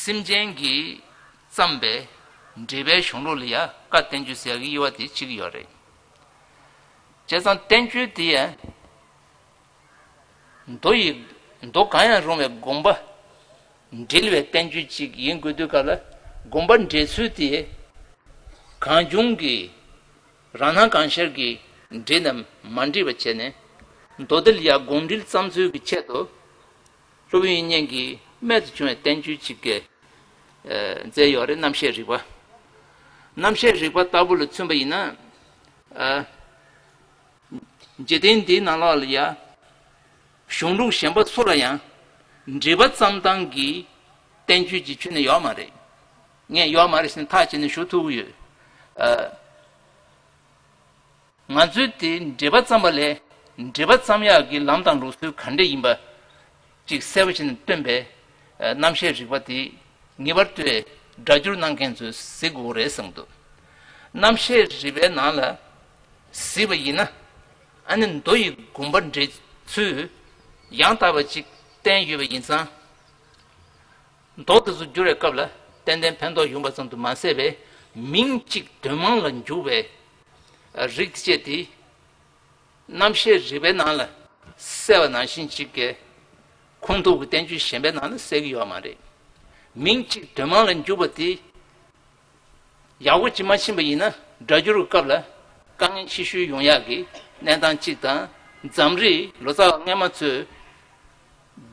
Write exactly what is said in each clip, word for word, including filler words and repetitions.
སེམས་ཅན་གྱིས་བརྩམས་པའི་འགྲེལ་པའི་གཞུང་ལུགས་ལ་ཡང་བཀའ་བསྟན་བཅོས་ཟེར་ཡག་གི་དབྱེ་བ་དེ་ཕྱེ་གི་ཡོད་རེད། བྱས་ཙང་བསྟན་བཅོས་དེ་ཡང་མདོ་ཡི་མདོ་གང་ཡང་རུང་བའི་དགོངས་པ་འགྲེལ་བའི་བསྟན་བཅོས་ཅིག་ཡིན་དགོས་དུས་སྐབས་ལ། དགོངས་པ་འགྲེལ་ཚུལ་དེ་གང་བྱུང་གི་རང་སྣང་གང་ཤར་གྱིས་འགྲིག་ནམ་མ་འགྲིག་པ་བྱས་ནས། མདོ་སྡེ་ལ་ཡང་དགོངས་འགྲེལ་བརྩམས་ཚུལ་གྱི་ཆེད་དུ། སློབ་དཔོན་དབྱིག་གཉེན་གྱི་རྨད་དུ་བྱུང་བའི་བསྟན་བཅོས་ཅིག་གི་ཨ་མཛད་ཡོད་རེད། རྣམ་བཤད་རིག་པ། རྣམ་བཤད་རིག་པ་ལྟ་བུ་ལ་མཚོན་པ་ཡིན་ན། ཨ་འཇིག་རྟེན་འདིའི་ནང་ལོགས་ལ་ཡང་གཞུང་ལུགས་གཞན་པ་སུ་ལ་ཡང་འགྲེལ་པ་བརྩམས་སྟངས་ཀྱི་བསྟན་བཅོས་ཀྱི་ཁྱོན་ནས་ཡོད་མ་རེད། ངས་ཡོད་མ་རེད་ཟེར་ནས་ཐག་བཅད་ནས་ཞུ་ཐུབ་ཀྱི་ཡོད། ཨ། ང་ཚོའི་དེ་འགྲེལ་པ་བརྩམས་པ་ལས། འགྲེལ་པ་བརྩམས་ཡག་གི་ལམ་དང་ལུགས་སྲོལ་ག་འདྲ་ཡིན་པ་ཅིག་གསལ་པོ་བྱས་ནས་སྟོན་པའི་ཨ་རྣམ་བཤད་རིག་པ་དེ་ངེས་པར་དུ་སྒྲ་སྒྱུར་གནང་མཁན་ཚོས་གཟིགས་དགོས་རེད་བསམ་འདུག་རྣམ་བཤད་རིག་པའི་ནང་ལ་གཟིགས་པ་ཡིན་ན། ཨ་ནི་མདོ་ཡི་དགོངས་པ་འགྲེལ་ཚུལ་ཡང་དག་པ་ཅིག་བསྟན་ཡོད་པ་ཡིན་ཙང་། མདོ་དེ་ཚོ་བསྒྱུར་བའི་སྐབས་ལ་ཏན་ཏན་ཕན་ཐོགས་ཡོང་བ་ཙམ་དུ་མ་ཟད་པའི། མིང་གཅིག་དོན་མང་ལ་འཇུག་པའི་རིགས་བཅས་དེ་རྣམ་བཤད་རིག་པའི་ནང་ལ་གསལ་བ་ནང་བཞིན་ཅིག་གི་ཁུངས་ཐུབ་ཀྱི་བསྟན་བཅོས་གཞན་པའི་ནང་ལ་གསལ་གྱི་ཡོད་མ་རེད། མིང་གཅིག་དོན་མང་ལ་འཇུག་པ་དེ་ཡག་པོ་ཅིག་མ་ཕྱིན་པ་ཡིན་ན། སྒྲ་སྒྱུར་སྐབས་ལ་དཀའ་ངལ་ཆེ་ཤོས་ཡོང་ཡག་གི་གནས་སྟངས་གཅིག་དང་། འཛམ་རིག་ལོ་ཙཱ་བ་སྔོན་མ་ཚོས་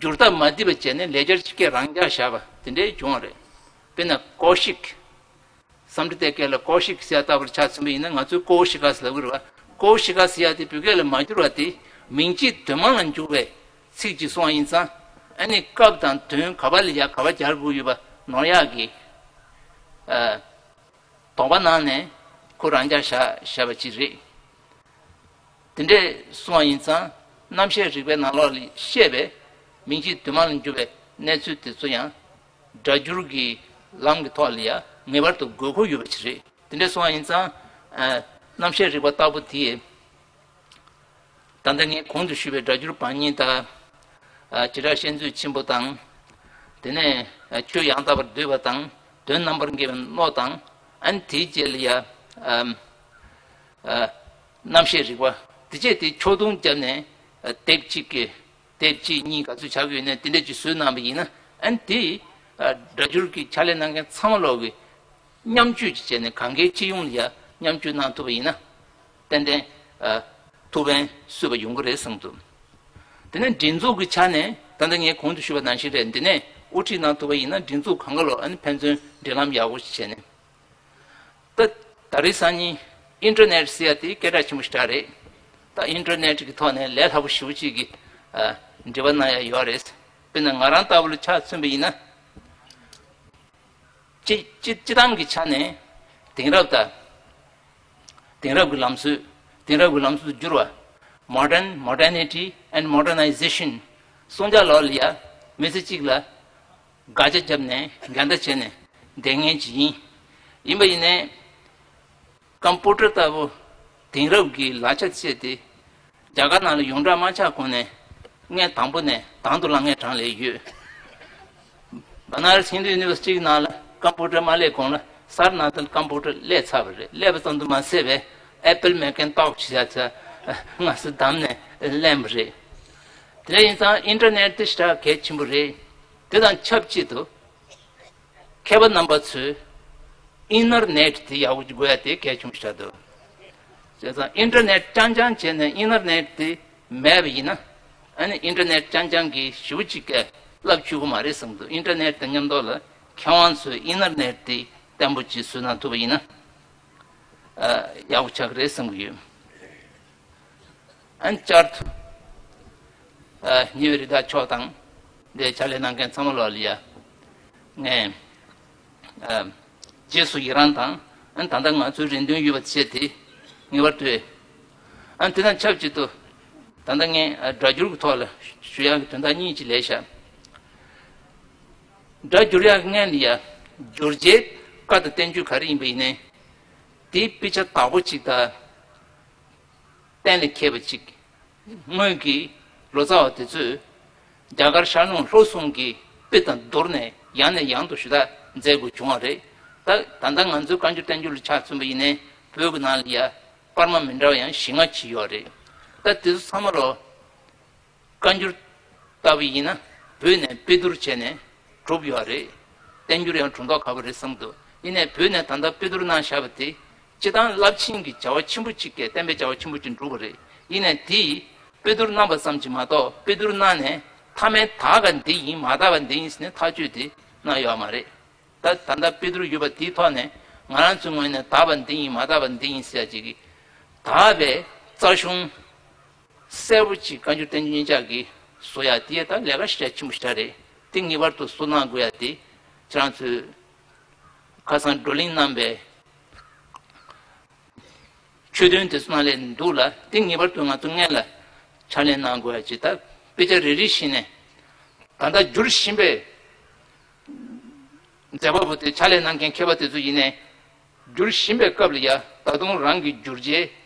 སྒྱུར་སྟབས་མ་བདེ་བ་བྱས་ནས་ལེགས་སྦྱར་གྱི་སྐད་རང་འཇགས་བཞག་པ་དེ་འདྲའི་བྱུང་བ་རེད། དཔེར་ན་ཀོ་ཤིག་སཾ་སྐྲྀ་ཏའི་སྐད་ལ་ཀོ་ཤིག་ཟེར་ཡ་ལྟ་བུར་ཆ་མཚོན་པ་ཡིན་ན། ང་ཚོས་ཀོ་ཤི་ཀ་ཟེར་ལབ་ཀྱི་རེད་བ། ཀོ་ཤི་ཀ་ཟེར་ཡ་དེ་བོད་སྐད་ལ་མ་བསྒྱུར་བ་དེ། མིང་གཅིག་དོན་མང་ལ་འཇུག་པའི་ཚིག་ཅིག་སོང་བ་ཡིན་ཙང་། ཨ་ནི་སྐབས་དང་དོན་ག་པ་ལ་ཡ་ག་པ་སྦྱར་དགོས་ཡོད་པ་ནོར་ཡག་གི་ཨ་དོགས་པ་གནང་ནས་ཁོ་རང་འཇགས་བཞག་བཞག་པ་ཅིག་རེད། དེ་འདྲས་སོང་བ་ཡིན་ཙང་། རྣམ་བཤད་རིག་པའི་ནང་ལོགས་ལ་བཤད་པའི་མིང་གཅིག་དོན་མང་ལ་འཇུག་པའི་གནས་ཚུལ་དེ་ཚོ་ཡང་སྒྲ་སྒྱུར་གྱི་ལམ་གྱི་ཐོག་ལ་ཡང་ངེས་པར་དུ་དགོས་མཁོ་ཡོད་པ་ཅིག་རེད། དེ་འདྲས་སོང་བ་ཡིན་ཙང་། ཨ་རྣམ་བཤད་རིག་པ་ལྟ་བུ་དེས། ད་ལྟ་ངས་གོང་དུ་ཞུས་པའི་སྒྲ་སྒྱུར་བར་གཉིས་དང་། ཨ་བྱེ་བྲག་བཤད་མཛོད་ཆེན་པོ་དང་། དེ་ནས་ཨ་ཆོས་ཡང་དག་པར་འདོད་པ་དང་། དོན་རྣམ་པར་འགལ་བའི་སྣོད་དང་། ཨ་ནི་དེའི་རྗེས་ལ་ཡ། ཨ་ཨ་རྣམ་བཤད་རིག་པ། དེ་བཅས་དེ་ཕྱོགས་བསྡོམས་བརྒྱབ་ནས། ཨ་དེབ་གཅིག་གི་དེབ་གཅིག་གཉིས་ག་ཚོད་ཆགས་ཀྱི་ཡོད་ན། དེ་འདྲ་ཅིག་བཟོས་གནང་བ་ཡིན་ན། ཨ་ནི་དེ་ཨ་སྒྲ་སྒྱུར་གྱི་ཕྱག་ལས་གནང་མཁན་ཚང་མ་ལོག་གི་མཉམ་སྤྱོད་ཅིག་བྱས་ནས། གང་གའི་སྤྱི་ཡོངས་ལ་ཡ་མཉམ་སྤྱོད་གནང་ཐུབ་པ་ཡིན་ན། ཏན་ཏན་ཨ་ཐུགས་ཕན་གསོས་པ་ཡོང་གི་རེད་བསམ་འདུག་དེ་ནས་སྒྲིག་འཛུགས་ཀྱི་ཆ་ནས། ད་ལྟ་ངས་གོང་དུ་ཞུས་པ་ནང་བཞིན་རེད། འདི་ནས་དབུ་ཁྲིད་གནང་ཐུབ་པ་ཡིན་ན། སྒྲིག་འཛུགས་གང་ག་ལོག་ཨ་ནི་ཕན་ཚུན་འབྲེལ་ལམ་ཡག་པོ་ཞིག་བྱས་ནས། ད་ད་རེས་སང་ཉིན་ཨིན་ཊར་ནེཊ་ཟེར་ཡ་དེ་སྐད་གྲགས་ཆེན་པོ་ཞེ་དྲག་རེད། ད་ཨིན་ཊར་ནེཊ་གི་ཐོག་ནས་ལས་སླ་པོ་ཞེ་པོ་ཅིག་གི་ཨ་འབྲེལ་བ་གནང་ཡ་ཡོད་རེད། དཔེར་ན་ང་རང་ལྟ་བུ་ལ་ཆ་མཚོན་པ་ཡིན་ན། སྤྱི་སྤྱི་སྤྱི་བཏང་གི་ཆ་ནས་དེང་རབས་དང་། དེང་རབས་ཀྱི་ལམ་སྲོལ། དེང་རབས་ཀྱི་ལམ་སྲོལ་དུ་བསྒྱུར་བ། Modern, Modernity and Modernization གསུང་ཆ་ལོག་ལ་ཡ་མི་ཚེ་གཅིག་ལ་དགག་བྱ་བརྒྱབ་ནས། འགལ་ཟླ་བྱས་ནས་བསྡད་མཁན་ཅིག་ཡིན། ཡིན་པ་ཡིན་ནའི། ཀམ་པུ་ཊར་ལྟ་བུ་དེང་རབས་ཀྱི་ལག་ཆ་བཅས་ཏེ། རྒྱ་གར་ནང་ལ་ཡོངས་གྲགས་མ་ཆགས་གོང་ནས། ངས་དང་པོ་ནས་དང་དུ་བླངས་མཁན་གྲངས་ལས་ཡོད། བ་ན་ར་སི་ཧིན་དུ་ཡུ་ནི་ཝར་སི་ཊི་གི་ནང་ལ་ཀམ་པུ་ཊར་མ་སླེབས་གོང་ལ། སར་ནཱ་ཐན་ཀམ་པུ་ཊར་སླེབས་ཚར་བ་རེད། སླེབས་པ་ཙམ་དུ་མ་ཟད་པའི། ཨེ་པལ་མེག་ཀིན་ཊོག་ཅེས་བྱ་ཚ་ང་ཚོ་བདམས་ནས་ལེན་པ་རེད། དེ་འདྲ་ཡིན་ཙང་ཨིན་ཊར་ནེཊ་དེ་ཞེ་དྲག་གལ་ཆེན་པོ་རེད། དེ་དང་ཆབས་ཅིག་ཏུ། མཁས་པ་རྣམ་པ་ཚོས་ཨིན་ནར་ནེཊ་དེ་ཡག་པོ་དགོས་ཡ་དེ་གལ་ཆེན་པོ་ཞིག་ཆགས་འདུག་བྱས་ཙང་ཨིན་ཊར་ནེཊ་རྐྱང་རྐྱང་བྱས་ནས་ཨིན་ནར་ནེཊ་དེ་མེད་པ་ཡིན་ན། ཨ་ནི་ཨིན་ཊར་ནེཊ་རྐྱང་རྐྱང་གིས་ཞེ་པོ་ཅིག་གི་རླབས་ཆེ་གི་མ་རེད་བསམ་འདུག་ཨིན་ཊར་ནེཊ་དང་མཉམ་དུ་ལ་མཁས་དབང་ཚོས་ཨིན་ནར་ནེཊ་དེ་བརྟན་པོ་ཅིག་བཟོས་གནང་ཐུབ་པ་ཡིན་ན། ཨ་ཡག་པོ་ཆགས་ཀྱི་རེད་བསམ་གྱི་ཡོད། ཨ་ནི་བསྐྱར་དུ། ཨ་ཉེ་བའི་རི་དྭགས་མཆོག་དང་། འདིར་ཕྱག་ལས་གནང་མཁན་ཚང་མ་ལོག་ལ་ཡ། ངས་ཨ་རྗེས་སུ་ཡི་རང་དང་། ཨ་ནི་ད་ལྟ་ང་ཚོའི་རེ་འདུན་ཡོད་པ་བྱས་ཏེ་ངེས་པར་དུ། ཨ་ནི་དེ་དང་ཆབས་ཅིག་ཏུ། ད་ལྟ་ངས་ཨ་སྒྲ་སྒྱུར་གྱི་ཐོག་ལ་ཞུ་ཡག་གི་དོན་དག་གཉིས་ཅིག་ལས་བཞག་སྒྲ་སྒྱུར་ཡག་གི་སྔོན་ལ་ཡ། བསྒྱུར་བྱའི་བཀའ་དང་བསྟན་བཅོས་ག་རེ་ཡིན་པ་ཡིན་ནའི། དེའི་དཔེ་ཆ་བདག་པོ་གཅིག་དང་། གཏན་ལ་འཁེལ་བ་གཅིག་སྔོན་གྱི་ལོ་ཙཱ་བ་དེ་ཚོས་རྒྱ་གར་ཤར་ལུང་ལྷོ་གསུམ་གྱི་ དཔེ་དང་བསྡུར་ནས་ཡང་ནས་ཡང་དུ་ཞུ་དག་མཛད་དགོས་བྱུང་བ་རེད། ད་ད་ལྟ་ང་ཚོའི་བཀའ་འགྱུར་བསྟན་འགྱུར་ལ་ཆ་མཚོན་པ་ཡིན་ནའི་བོད་ཀྱི་ནང་ལ་ཡ་པར་མ་མི་འདྲ་བ་ཡང་བཞི་ལྔ་ཅིག་ཡོད་རེད། ད་དེ་ཚོ་ཚང་མ་ལོ། བཀའ་འགྱུར་ལྟ་བུ་ཡིན་ན་བོད་ནས་དཔེ་བསྡུར་བྱས་ནས་གྲུབ་ཡོད་རེད། བསྟན་འགྱུར་ཡང་གྲུབ་མདོག་ཁ་པོ་རེད་བསམ་འདུག་ཡིན་ནའི་བོད་ནས་ད་ལྟ་དཔེ་བསྡུར་གནང་བཞག་པ་དེ་སྤྱི་བཏང་རླབས་ཆེན་གྱི་བྱ་བ་ཆེན་པོ་གཅིག་གིས་བསྟན་པའི་བྱ་བ་ཆེན་པོ་གཅིག་འགྲུབ་པ་རེད། ཡིན་ནའི་དེ་ཡིས་དཔེ་བསྡུར་གནང་པ་ཙམ་གྱིས་མ་གཏོགས་དཔེ་བསྡུར་གནང་ནས་མཐའ་མའི་དག་ག་འདི་ཡིན་མ་དག་པ་འདི་ཡིན་ཟེར་ནས་ཐག་གཅོད་དེ་གནང་ཡོད་མ་རེད། ད་ད་ལྟ་དཔེ་བསྡུར་ཡོད་པ་དེའི་ཐོག་ནས་ང་རང་ཚོའི་ངོས་ནས་དག་པ་འདི་ཡིན་མ་དག་པ་འདི་ཡིན་ཟེར་ཡ་ཅིག་གིས་དག་པའི་རྩ་གཞུང་གསལ་པོ་ཅིག་བཀའ་འགྱུར་བསྟན་འགྱུར་གཉིས་ཆར་གྱིས་བཟོ་ཡ་དེ་ད་ལས་ཀ་ཞེ་དྲག་ཆེན་པོ་ཞེ་དྲག་རེད། དེ་ངེས་པར་དུ་བཟོ་གནང་དགོས་ཡ་དེ་ཁྱེད་རང་ཚོས་ཁ་སང་བགྲོ་གླེང་གནང་པའི་ཆོས་དོན་དེ་ཚོ་ནང་ལས་འདུག་ལ་དེ་ངེས་པར་དུ་ང་ཚོ་སྔོན་ལ་ཕྱག་ལས་གནང་དགོས་ཡ་ཅིག་ད་དཔེ་ཆ་རེ་རེ་བཞིན་ནས་ད་ལྟ་འགྱུར་བཞིན་པའི་མཛད་པ་པོ་དེ་ཕྱག་ལས་གནང་མཁན་མཁས་པ་དེ་ཚོ་ཡིན་ནའི་འགྱུར་བཞིན་པའི་སྐབས་ལ་ཡ་ད་དུང་རང་གི་བསྒྱུར་བྱའི་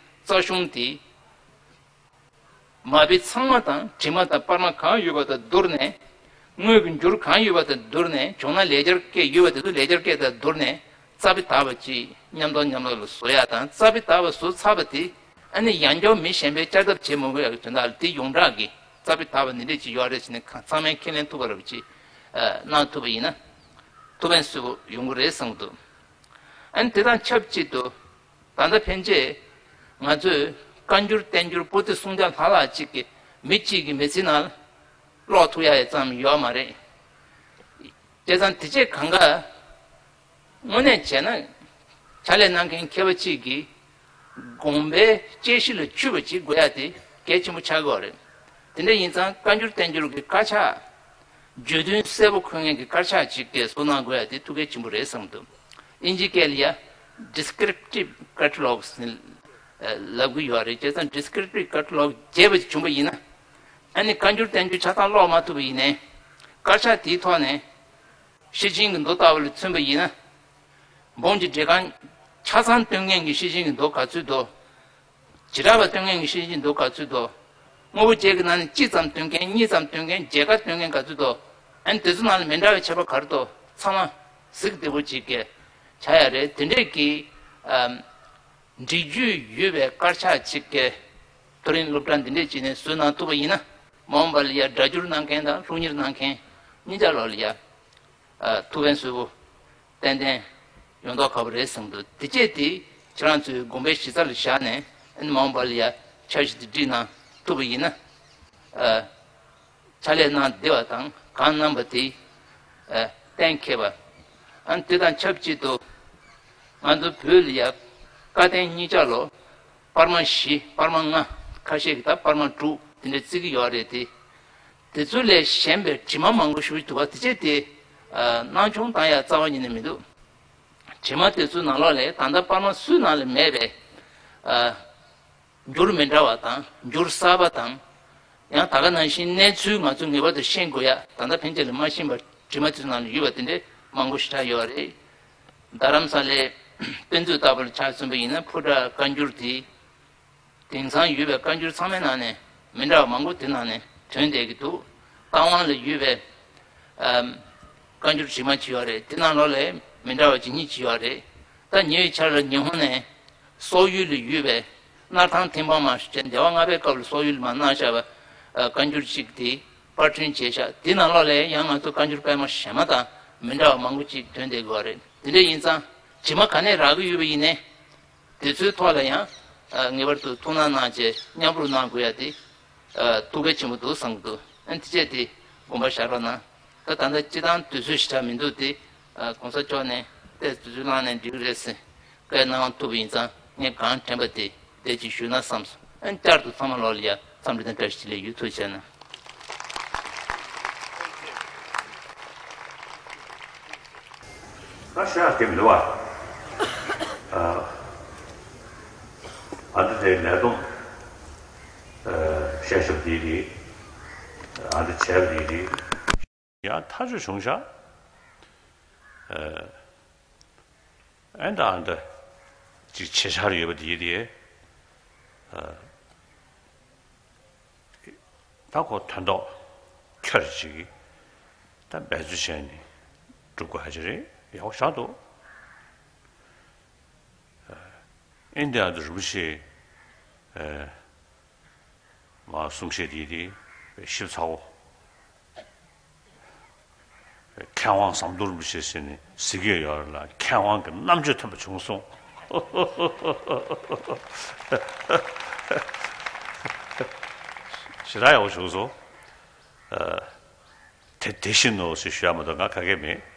རྩ་གཞུང་དེ་མ་དཔེ་ཚང་མ་དང་དྲི་མ་དང་པར་མ་གང་ཡོད་པ་དང་བསྡུར་ནས་དངོས་ཀྱི་འགྱུར་གང་ཡོད་པ་དང་བསྡུར་ནས་བྱུང་ན་ལེགས་སྦྱར་སྐད་ཡོད་པ་དེ་ཚོ་ལེགས་སྦྱར་སྐད་དང་བསྡུར་ནས་རྩ་དཔེ་དག་པ་ཅིག་མཉམ་དུ་མཉམ་དུ་ལ་བཟོ་ཡ་དང་རྩ་དཔེ་དག་པ་བཟོ་ཚར་བ་དེ་ཨ་ནི་ཡང་བསྐྱར་མི་གཞན་པས་བསྐྱར་ལྡབ་བྱེད་མི་དགོས་ཡ་གི་དོན་དག་ལ་དེ་ཡོངས་གྲགས་ཀྱི་རྩ་དཔེ་དག་པ་འདི་འདྲས་ཅིག་ཡོད་རེད་ཟེར་ནས་ཚང་མས་ཁས་ལེན་ཐུབ་པ་རེད་ཅིག་གནང་ཐུབ་པ་ཡིན་ན་ཐུགས་ཕན་གསོས་པོ་ཡོང་གི་རེད་བསམ་གྱི་འདུག་ཨ་ནི་དེ་དང་ཆབས་ཅིག་ཏུ་ད་ལྟ་ཕན་ཆད་ང་ཚོས་བཀའ་འགྱུར་བསྟན་འགྱུར་པོ་ཏི་སྲུང་བྱ་ལྷག་ལྷག་ཅིག་གི་མི་གཅིག་གི་མི་ཚེ་ནང་ཀློག་ཐུབ་ཡ་ཡི་ཙམ་ཡོད་མ་རེད། བྱས་ཙང་དེ་རྗེས་གང་ག་དངོས་གནས་བྱས་ན་ཕྱག་ལས་གནང་མཁན་མཁས་པ་གཅིག་གིས་དགོངས་པའི་དཔྱད་གཞི་ལ་འཁྱུད་པ་ཅིག་དགོས་ཡ་དེ་གལ་ཆེན་པོ་ཆགས་ཀྱི་ཡོད་རེད། དེ་འདྲ་ཡིན་ཙང་བཀའ་འགྱུར་བསྟན་འགྱུར་གྱི་དཀར་ཆག་བརྗོད་དོན་གསལ་པོ་འཁོད་མཁན་གྱི་དཀར་ཆག་ཅིག་གིས་བཟོ་གནང་དགོས་ཡ་དེ་ཐུགས་གལ་ཆེན་པོ་རེད་བསམ་འདུག་དབྱིན་ཇིའི་སྐད་ལ་ཡ་Descriptive Catalogues ལབ་ཀྱི་ཡོད་རེད། བྱས་ཙང་Descriptive Catalogue བྱས་པ་ཅིག་བྱུང་པ་ཡིན་ན་ཨ་ནི་བཀའ་འགྱུར་བསྟན་འགྱུར་ཆ་ཚང་ཀློག་མ་ཐུབ་པ་ཡིན་ནའི་དཀར་ཆག་དེའི་ཐོག་ནས་ཤེར་ཕྱིན་གྱི་མདོ་ལྟ་བུ་ལ་མཚོན་པ་ཡིན་ན། འབུམ་གྱི་འགྲེལ་ཁང་ཆ་ཚང་སྟོན་མཁན་གྱི་ཤེར་ཕྱིན་གྱི་མདོ་ག་ཚོད་འདུག་བྱེ་བྲག་པ་སྟོན་མཁན་གྱི་ཤེར་ཕྱིན་གྱི་མདོ་ག་ཚོད་འདུག་དངོས་པོ་བརྒྱད་ཀྱི་ནང་ནས་གཅིག་ཙམ་སྟོན་མཁན་གཉིས་ཙམ་སྟོན་མཁན་བརྒྱད་ཀ་སྟོན་མཁན་ག་ཚོད་འདུག་ཨ་ནི་དེ་ཚོ་ནང་ལ་མི་འདྲ་བའི་ཁྱད་པར་ག་རེ་འདུག་ཚང་མ་གཟིགས་བདེ་པོ་ཅིག་གི་ཆགས་ཡ་རེད། དེ་འདྲས་ཀྱི་ཨམ། འགྲེལ་བརྗོད་ཡོད་པའི་དཀར་ཆག་ཅིག་གི་མཐོ་རིམ་སློབ་གྲྭ་འདི་འདྲས་ཅིག་ནས་བཟོས་གནང་ཐུབ་པ་ཡིན་ན་མ་འོངས་པ་ལ་ཡ་སྒྲ་སྒྱུར་གནང་མཁན་དང་སློབ་གཉེར་གནང་མཁན་གཉིས་ཆ་ལོག་ལ་ཡ། ཐུགས་ཕན་གསོས་པོ་ཏན་ཏན་ཡོང་མདོག་ཁ་པོ་རེད་བསམ་འདུག་དེ་རྗེས་དེ་ཁྱེད་རང་ཚོའི་དགོངས་པའི་གཞི་རྩ་ལ་བཞག་ནས་ཨ་ནི་མ་འོངས་པ་ལ་ཡ་འཆར་གཞི་དེ་བསྒྲིགས་གནང་ཐུབ་པ་ཡིན་ན། ཕྱག་ལས་གནང་བདེ་བ་དང་གང་གནང་པ་དེ་གཏན་འཁེལ་བ། ཨ་ནི་དེ་དང་ཆབས་ཅིག་ཏུ་ང་ཚོ་བོད་ལ་ཡ་བཀའ་བསྟན་གཉིས་ཆ་ལོ། པར་མ་བཞི་པར་མ་ལྔ། ཁ་ཤས་ཀྱིས་ད་པར་མ་དྲུག་དེ་འདྲ་བརྩི་གི་ཡོད་རེད་དེ། དེ་ཚོ་ལས་གཞན་པའི་དྲི་མ་མང་པོ་ཞེ་པོ་ཅིག་འདུག་པ་དེ་བྱས་ཏེ། སྣང་ཆུང་བཏང་ཡ་རྩ་བ་ཉིད་ནས་མི་འདུག་དྲི་མ་དེ་ཚོའི་ནང་ལོགས་ལས་ད་ལྟ་པར་མ་སུའི་ནང་ལ་མེད་པའི། འགྱུར་མི་འདྲ་བ་དང་འགྱུར་གསར་པ་དང་། ཡང་ད་ག་ནང་བཞིན་གནས་ཚུལ་ང་ཚོས་ངེས་པར་དུ་ཤེས་དགོས་ཡ་ད་ལྟ་ཕན་ཆད་ལ་མ་ཤེས་པ་དྲི་མ་དེ་ཚོའི་ནང་ལ་ཡོད་པ་དེ་འདྲས་མང་པོ་ཞེ་དྲག་ཡོད་རེད། རྡ་རམ་ས་ལའི་དཔེ་མཛོད་ལྟ་བུ་ལ་ཆ་མཚོན་པ་ཡིན་ན་ཕོ་བྲང་བཀའ་འགྱུར་དེ། དེང་སང་ཡོད་པའི་བཀའ་འགྱུར་ཚང་མའི་ནང་ནས་མི་འདྲ་བ་མང་པོ་དེ་ནང་ནས་ཐོན་བསྡད་ཀྱི་འདུག་རྟ་དབང་ལ་ཡོད་པའི་ཨམ། བཀའ་འགྱུར་རྗེས་མ་ཅིག་ཡོད་རེད། དེ་ནང་ལོགས་ལ་མི་འདྲ་བ་ཅིག་གཉིས་ཅིག་ཡོད་རེད། ད་ཉེ་བའི་ཆར་ལ་ཉི་ཧོང་ནས་སོག་ཡུལ་ལ་ཡོད་པའི་སྣར་ཐང་ཐེམ་སྤང་མ་ཞེས་འདས་པ་ལྔ་པའི་སྐབས་ལ་སོག་ཡུལ་ལ་མར་གནང་བཞག་པ་བཀའ་འགྱུར་ཅིག་དེ་པར་སྐྲུན་བྱས་ཤག་དེ་ནང་ལོགས་ལ་ཡང་ང་ཚོ་བཀའ་འགྱུར་དཔེ་མ་གཞན་མ་དང་མི་འདྲ་བ་མང་པོ་ཅིག་ཐོན་བསྡད་ཀྱི་ཡོད་རེད། དེ་འདྲ་ཡིན་ཙང་དྲི་མ་ག་ནས་རག་གི་ཡོད་པ་ཡིན་ནའི། དེ་ཚོའི་ཐོག་ལ་ཡང་ངེས་པར་དུ་ཐུགས་སྣང་གནང་བྱས་མཉམ་རུབ་གནང་དགོས་ཡ་དེ་ཐུགས་གལ་ཆེན་པོ་འདུག་བསམ་གྱི་འདུག་ཨ་ནི་དེ་བྱས་ཏེ་དགོངས་པ་བཞག་རོགས་གནང་། ད་ད་ལྟ་སྤྱི་བཏང་དུས་ཚོད་ཞེ་དྲག་མི་འདུག་སྟེ། གོང་ས་མཆོག་ནས་ཏོག་ཙམ་དུས་ཚོད་བླངས་ནས་འགྲིག་གི་རེད་ཟེར་བཀའ་གནང་ཐུབ་པ་ཡིན་ཙང་ངས་གང་དྲན་པ་དེ་དེ་ཅིག་ཞུས་ན་བསམས་སོང་། ཨ་ནི་བསྐྱར་དུ་ཚང་མ་ལོག་ལ་ཡ་འཚམས་འདྲི་དང་བཀྲ་ཤིས་བདེ་ལེགས་ཡོད། ཐུགས་རྗེ་གནང་། ད་ཤ་སྟེ་མི་འདུག་བ། ཨ་འདི་དེ་ལས་དོན་བཤད་ཞོར་དེ་རེད། ཨ་འདི་བྱས་པ་དེ་རེད། ཡང་ཐག་གཅོད་བྱུང་ཤག་ཨེ་འདྲ་ཨ་འདྲ་ཅིག་བྱེད་འཆར་ཡོད་པ་དེ་རེད། ད་ཁོ་དོན་ཐོག་ཁྱོད་རེ་ཅིག་ ད་འབད་རྩོལ་བྱས་ནས་སྒྲུབ་དགོས་ཧ་ཅང་རེད། ཡག་པོ་ཞེ་དྲག་འདུག་ཨིན་དི་ཡ་དུ་རིན་པོ་ཆེ་ཨ་མ་གསུང་བཤད་དེ་དེ་ཞིབ་ཚགས་པོ། མཁས་དབང་ཟམ་གདོང་རིན་པོ་ཆེ་ཟེར་ནས་ཟེར་གྱི་ཡོད་རེད་ལ། མཁས་དབང་གི་རྣམ་དཔྱོད་ཐོན་པ་བྱུང་སོང་། ཞེ་དྲག་ཡག་པོ་བྱུང་སོང་། ཨ་དེ་དེ་བཞིན་ནོ་ཞེས་ཞུ་ཡ་མ་གཏོགས་ང་ག་གེ་མེད།